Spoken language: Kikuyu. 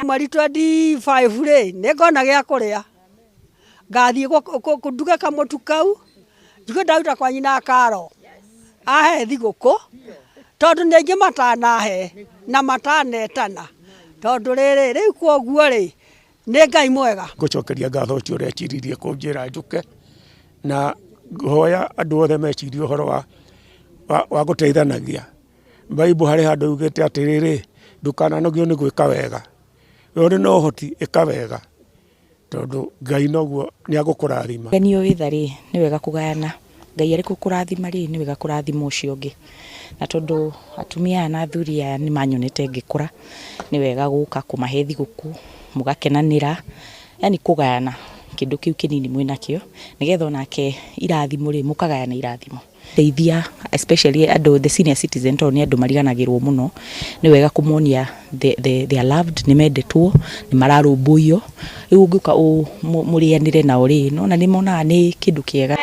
Mweri 25 rĩ, nĩ ngona gĩa kũrĩa, ngathiĩ nduge kamũtu kau, njuge ndaruta kwa nyina karo, ahe thigũkũ, tondũ nĩ aingĩ matanahe na matanetana, tondũ rĩrĩ, rĩu kwoguo rĩ, nĩ Ngai mwega. Ngũcokeria ngatho ũcio ũreciririe kũnjĩra njũke, na ngũhoya andũ othe mecirie ũhoro wa, wa gũteithanagia. Bible harĩ handũ yugĩte atĩrĩrĩ, ndũkananogio nĩ gwĩka wega, we ũrĩ na ũhoti ĩka wega, tondũ Ngai noguo nĩ agũkũrathima. Ũgeni wĩ tha rĩ, nĩ wega kũgayana. Ngai arĩ gũkũrathima rĩ, nĩ wega kũrathima ũcio ũngĩ. Na tondũ atumia aya na athuri aya nĩ manyonete ngĩkũra, nĩ wega gũka kũmahe thigũkũ, mũgakenanĩra, yaani kũgayana kĩndũ kĩu kĩnini mwĩnakĩo, nĩgetha onake irathimo rĩ, mũkagayana irathimo. Teithia especially andũ the senior citizen tondũ nĩ andũ mariganagĩrwo mũno, nĩ wega kũmonia they are loved, nĩ mendetwo, nĩ mararũmbũiyo, rĩu ũngĩũka mũrĩanĩre nao rĩ, nĩwona nĩ monaga nĩ kĩndũ kĩega.